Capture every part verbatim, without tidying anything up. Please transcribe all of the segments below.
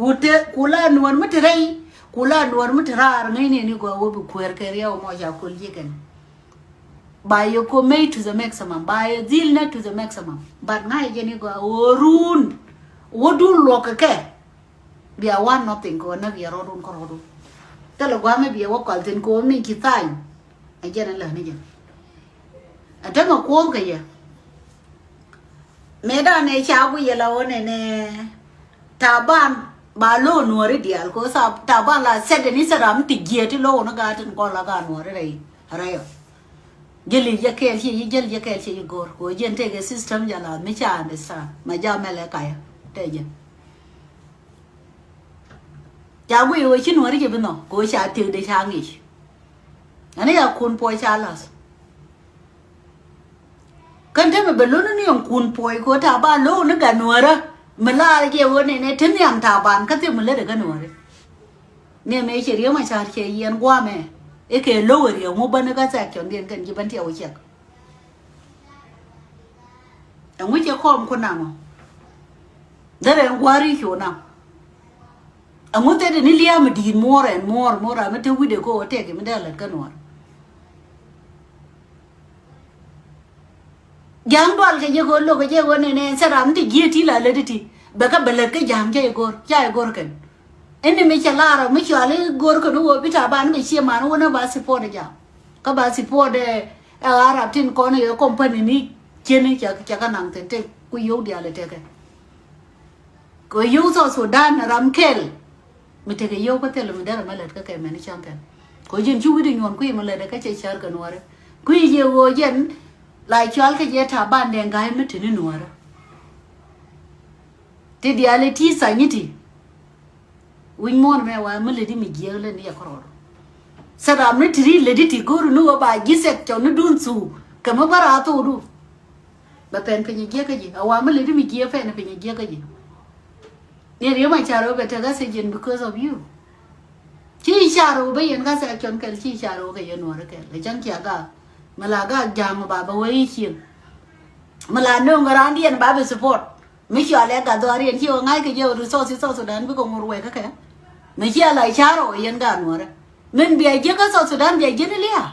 Ku te, ku la nuɔr mi te rɛy, ku la nuɔr mi te raar ŋäcni ni gɔaa wä bi kueer kɛ riɛw mɔ ca kol ji̱ kɛn. Ba yɛ commit to the maximum, ba yɛ dhil nɛ to the maximum. But ŋa̱cɛ jɛ ni gɔaa wä run, wä dun luɔk kɛ kɛ. Bia wan nothing kɛ wä näk yɛ rɔɔdun kä rɔɔdun. Thilɛ gua̱a̱mɛ bia wä kɔl thin kɛ wä min ci thany. Ɛ jɛn ɛ lääni jɛ. Ɛ tämɛ kuɔth kɛ yɛ. Mëë danɛ ca guic yɛ la wä nɛnɛ Taban ba lo̱o̱ nuɔ̱ɔ̱ri diaal kɛ wä Taban la sɛt dɛn i̱ sɛt ram ti jiɛt ti lo̱o̱ ni gaat tin kɔn la gaat nuɔ̱ɔ̱ri rɛy rɛy ɔ. Jäli jɛ kɛɛl ciɛ yi jäli jɛ kɛɛl ciɛ yi go̱r kɛ wä jɛn tekɛ system jɛ la mi ca understand ma ja mɛlɛ kayä tɛ jɛ. Ca guic wä ci nuɔ̱ɔ̱ri jɛ bi nhɔk kɛ wä ca tiek dee ca ŋic. Ani ya kun puɔc ca lath. Kän te mi bɛ luni ni yɔŋ kun puɔc ko Taban lo̱w ni gat nuɔ̱ɔ̱rä mi laar jɛ wä nɛnɛ te nhiam Taban kä thim mi lätdɛ kä nuɔ̱ɔ̱rä. Ni mi cɛ Riek Machar cɛ yɛn guamɛ i̱ kɛ lo̱w ɛ Riek ŋu bäni kä section diɛn kɛn ji̱ bän tiɛw cɛk. Ɛŋu cɛ kɔm ku naŋ ɔ? Derɛ ɛn gua̱a̱r i̱ cu naŋ. Ɛŋu thɛt ɛn i̱ lia̱a̱ mi di̱i̱t muɔɔr ɛn muɔɔr muɔɔr ram mi te wi̱cdɛ ko ɔ tɛk mi dee lät kä nuɔ̱ɔ̱r. Ja̱a̱ŋ dual kɛ jɛ kɛ ɣöö lo̱k kɛ jɛ ɣöö nɛnɛ ɛn thɛt ram mi te ji̱ ɛ ti la lät iti bɛ kä bɛ lät kä ja̱a̱ŋ ca i̱ go̱r ca i̱ go̱r kɛn. Ini mi cɛ lar mi cual i̱ go̱r kɛn i̱ ɣöö bi Taban i̱ bɛ cie man i̱ wä ni ba support i̱ ja̱a̱ŋ kä ba support ɛ Arab tin kɔn i̱ company ni cien i̱ cɛ kä naŋ thin tëk ku yio̱w diaal i̱ tekɛ. Kɛ yio̱w South Sudan ram kɛl mi tekɛ yio̱w kä thil mi derɛ mɛ lät kä kɛ mɛn i̱ cäŋ kɛn. Kɛ ji̱n ci wi̱cdɛ nyuɔ̱n kui̱ mi lät kä cɛ cär kɛ nuɔ̱ɔ̱rä kui̱ jiɛ ɣöö jɛn la cual kä jiɛ Taban dɛŋ ga̱a̱c mi te ni nuɔ̱ɔ̱rä. Ti diaal i̱ ti thany i̱ ti wi̱c muɔ̱ɔ̱n mɛ wa mi lätdi mi jiääk lät ni yɛ kärɔɔdu. Thil ram ni ti ri lätdi ti go̱o̱ri ni wä ba ji̱ section ni dun thuk kɛ mi bä raar thokdu. Bɛ pɛn piny jiäkä ji̱ a wa mi lätdi mi jiääk pɛn piny jiäkä ji̱. Ni Riek Machar wä bɛ tek ɣä sijin because of you. Ci Machar wä bä yɛn ɣä section kɛl ci Machar wä kɛ yɛn nuɔ̱ɔ̱ri kɛl ɛ cäŋ cia gak. Mi la gak ja̱a̱ŋ ba bɛ wä i̱ cieŋ. Mi la nööŋ raan diɛn ba bɛ support. Mi cualɛ gat dhɔaariɛn ci wä ŋa̱ckɛ jɛ resources South Sudan bikɛ ŋur wɛk kä kɛ. Mi cia la ca̱r ɔ yɛn gat nuɔrɛ min bia jiäk kä South Sudan bia jiäk ni lia̱a̱.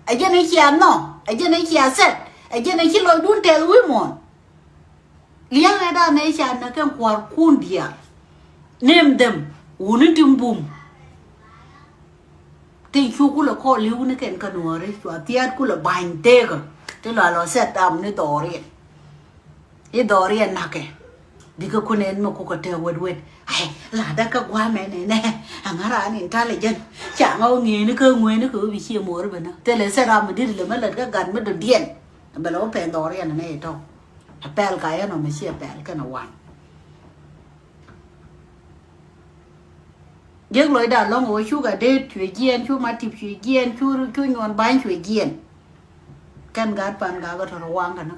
Ɛ jɛn i̱ cia nhɔ ɛ jɛn i̱ cia sɛt ɛ jɛn i̱ ci lɔcdun tɛth wi̱i̱ muɔ̱ɔ̱n. Lia̱a̱ ɛ da̱a̱ nɛ i̱ ca näk kɛn kua̱rkun diaal. Name them wuni ti mbum. Tin cu kulɛ kɔɔl li̱w ni kɛn kä nuɔɔri cua thia̱a̱t kulɛ ba̱ny tekä. Ti lɔ lɔ set up ni dhɔriɛn. I̱ dhɔriɛn nakɛ. Bikɛ kun ɛn mɛ kukɛ tɛk wet wet. Ai la däk kä gua̱a̱mɛ nɛ nɛ. Aŋa raan intelligent. Ca ŋa wä ŋi̱eeni kä ŋueeni kɛ wä bi ciɛ muɔɔri bɛ na thilɛ set up mi dit lɛ mɛ lät kä gat mi dɔ̱diɛn. Bɛ lɛ wä pɛn dhɔriɛn nɛ itɔ̱. Ɛ pɛl ka yɛn ɔ mɛ ciɛ pɛl kɛn ɛ wan. Jiäk lɔcda lɔ̱ŋ ɣöö cu Gatdet cuɛ jiɛɛn, cu Matip cuɛ jiɛɛn, cu cu Nyuɔn Ba̱ny cuɛ jiɛɛn. Kɛn gaat pan gak ɛ tɔ̱ rɔ waŋ kɛn.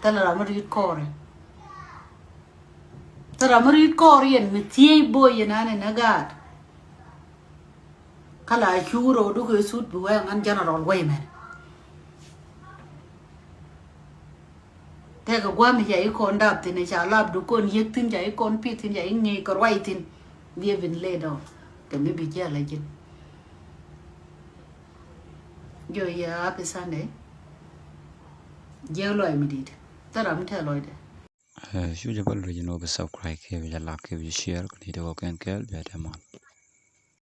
Thilɛ ram mi ri̱t kɔɔri. Thilɛ ram mi ri̱t kɔɔri yɛn mi thiec bo̱o̱c yɛn an ɛn ɛ gaat. Kä la cu rɔɔdu kɛ sut bi wee ŋän general wee mɛn. Tɛkɛ gua̱a̱m ca i̱ kɔn dap thi̱n ca lap du kɔn yiëk thi̱n ca i̱ kɔn pi̱th thi̱n ca i̱ ŋi̱i̱c kɛ ruac thi̱n. Bi ɛ bin lay down kɛ mi bi jiɛl a ji̱n. Jɔ yɛ happy Sunday. Jiɛk lɔc mi di̱i̱t thil ram mi tɛk lɔcdɛ. Cu jɛ bä luc ni wä bi subscribe kiɛ bi jɛ like kiɛ bi jɛ share kɛ ni ti wä kɛn kɛɛl bi a tɛ mal.